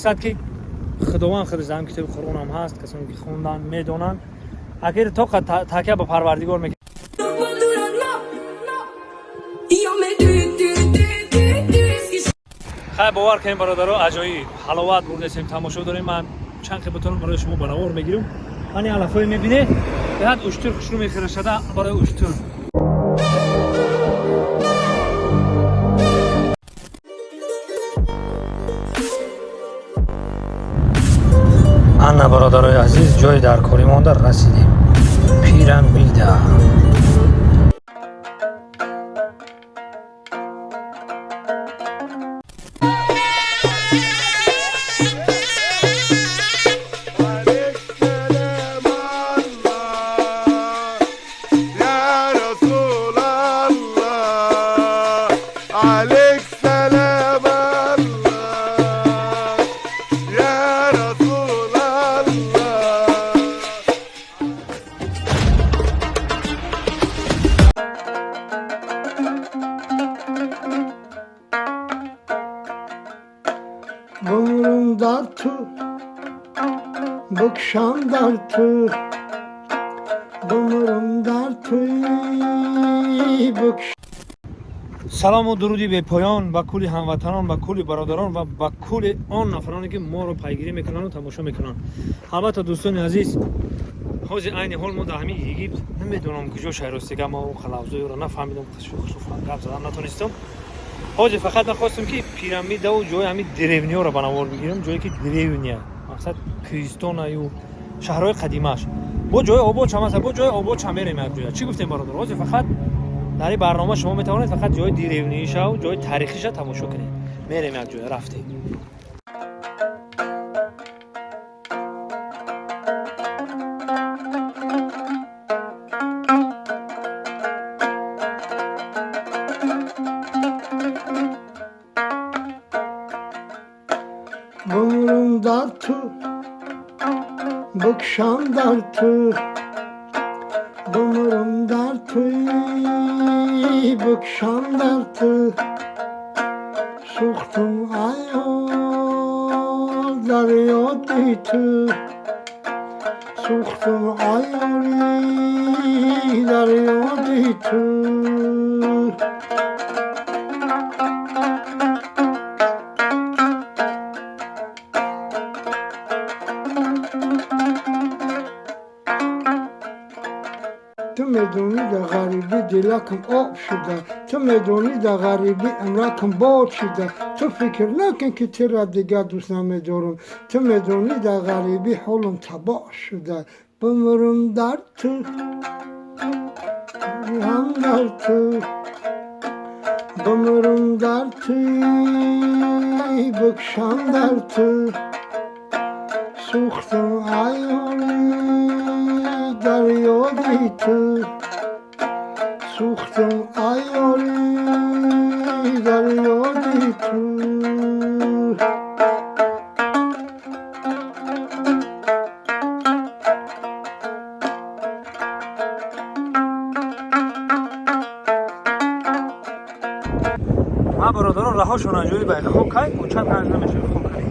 Мақсад ки Худованд худаш дар китоби Қуръон ҳам ҳаст, касоне ки хондан медонанд, агар тоқа такя ба Парвардигор мекунад. Хай, бовар кунем, бародаро, аҷоиб ҳаловат бурдесем, тамошо дорем. Ман чанд ки бутонам барои шумо ба навор мегирам. Мани алафҳое мебинед, беҳад уштур хушрӯ мехӯрашада барои уштур. Ана, бародарои азиз, ҷои дар корӣ монда расидем, пирамида. عليك سلام الله يا رسول الله، عليك سلام الله يا رسول الله. Бумрум дар ту, букшам дар ту, бумрум дар туи букш. Салому дуруди бепоён ба кулли ҳамватанон, ба кулли бародарон ва ба кулли он нафароне, ки моро пайгирӣ мекунанду тамошо мекунанд. Албатта, дӯстони азиз, ҳозир айни ҳол мо дар ҳамин Египт, намедонам куҷо шайростига, мо қалавзоеро нафаҳмидам, гап задан натонистам. Ҳозир фақат нахостем, ки пирамидаву ҷои ҳамин деревня ро ба навор бигирем, ҷое ки деревня, мақсад кӯҳистонаю шаҳрҳои қадимааш. Бо ҷои обод чам аст, бо ҷои обод чам мерем як ҷоя. Чӣ гуфтем, бародар? Ҳозир фақат дар ин барнома шумо метавонед фақат ҷои деревня ишаву ҷои таърихиша тамошо кунед. Мерем як ҷоя, рафтем. Бумрум дар ту, букшам дар ту, бумрум дар туи букшам дар ту, сӯхтум айёр дар ёди ту, сӯхтум айёри дар ёди ту. Ту медонӣ, дар ғарибӣ дилакам об шуда, ту медонӣ, дар ғарибӣ амракам бод шуда. Ту фикр накун, ки тура дигар дӯст намедорам. Ту медонӣ, дар ғарибӣ ҳолам табоҳ шуда. Бумрум дар ту, ҳам дар ту, бумрум дар туи букшам дар ту, сӯхтум айёри дар ёди ту, сӯхтум айёри дар ёди ту. Ман, бародарон, раҳошон аҷоиб ай, хокай очам ҳар намешавад, хокай,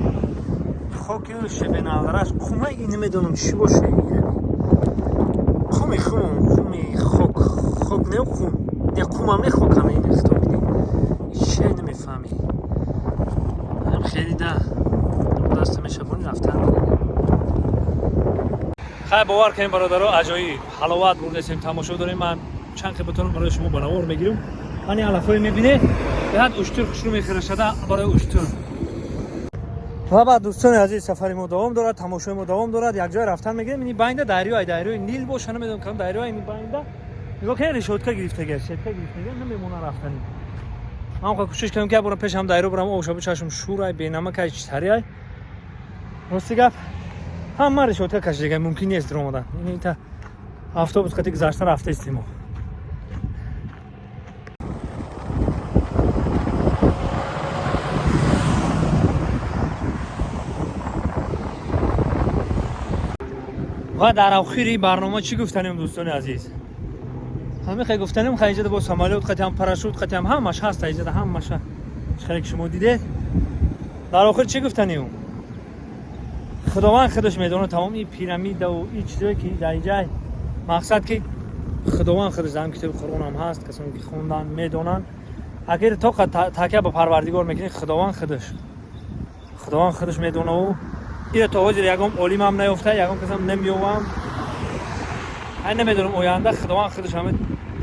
хоки шебеналдараш, қумай, ин намедонам чӣ боше, қуми хум, қуми хок, хок не, қум не, қумам не, хокам не, хито бини, чӣ намефаҳмӣ. Хеле да даста мешавони рафтан. Хай, бовар кунем, бародаро, аҷоиб ҳаловат бурдесем, тамошо дорем. Ман чанд ки бутонам барои шумо ба навор мегирам. Мани алафҳое мебинед, беҳад уштур хушрӯ мехӯрашада барои уштур. Ва баъд, дӯстони азиз, сафари мо давом дорад, тамошои мо давом дорад. Як ҷое рафтан мегирем. Ини байнда дарёй, дарёи Нил боша, намедонам кадом дарёй. Ини байнда нигоҳ кунед, решётка гирифтага, сетка гирифтага, намемона рафтани. Ман хоҳ кӯшиш кардам, ки як бора пешам дарё бурам, обшабу чашм шурай, бенамакай, читариай. Рости гап, ҳама решётка кашидага, мумкин нест омадан. Ини та автобус қати гузашта рафтаистем мо. Ва дар охири барнома чӣ гуфтанем, дӯстони азиз? Ҳамихе гуфтанем, хайҷада бо самолёт қатиам, парашют қатиам, ҳамаш ҳаст айҷада, ҳамаша хеле ки шумо дидед. Дар охир чӣ гуфтанем? Худованд худаш медонад. Тамом ин пирамидаву ин чизое ки дар инҷай, мақсад ки Худованд худаш, дар китоби Қуръонам ҳаст, касоне ки хондан медонанд, агар тоқа такя ба Парвардигор мекунӣ, Худованд худаш медонаву ира то ҳозир ягон олимам наёфта, ягон касам намеёвам. Ай, намедонам, оянда Худованд худаш ҳама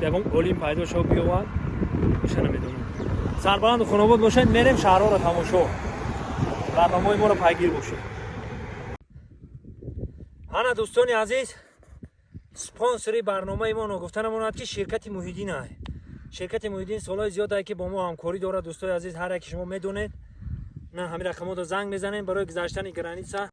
ягон олим пайдо шава, биёвад, иша намедонам. Сарбаланду хонобод бошед. Мерем шаҳрҳоро тамошо. Барномаҳои моро пайгир бошед. Ана, дӯстони азиз, спонсори барномаи мо, ногуфта намонад, ки ширкати Муҳиддин ай. Ширкати Муҳиддин солҳои зиёд ки бо мо ҳамкорӣ дорад. Дӯстои азиз, ҳар яке шумо медонед, на ҳамин рақамҳоро занг мезанем барои гузаштани граница.